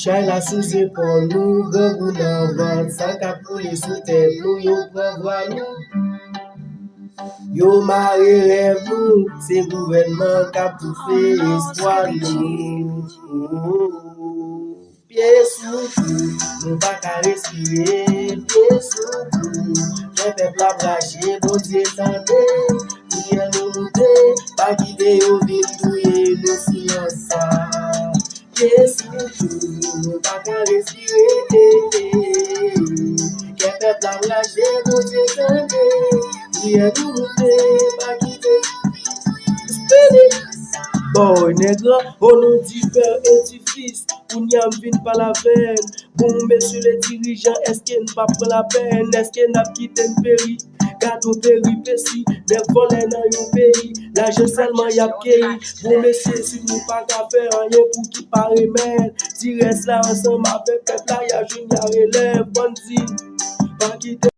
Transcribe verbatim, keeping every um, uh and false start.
Chay la sou zepòl nou, grangou nan vant, san k ap koule sou tèt nou, yo pran vwa nou. Yo mare rèv nou, se gouvènman k ap toufe espwa nou. Pye sou kou, nou pa ka respire, pye sou kou, kè pèp la ap rache, Bondye tande, priyè nou moute, pa kite yo vin touye nou silans sa. Pye sou kou, nou pa ka respire. Kè pèp la raje, Bondye tande. Priyè nou moute, pa kite. Spirit. Boy, nèg la, o non di pè edifis. Kounye a m vin pale avè n. Bon, mesye le dirijan, èske n pa pran lapèn? Èske n ap kite n peri? Gad yon peripesi, nèg vòlè nan yon peyi, lajan sèlman y ap keyi. Bon mesye, si nou pa ka fè anyen, pou ki pa remèd? Ti rès la ansanm avèk pèp la, y a jwenn y a relèv. Bann di, pa kite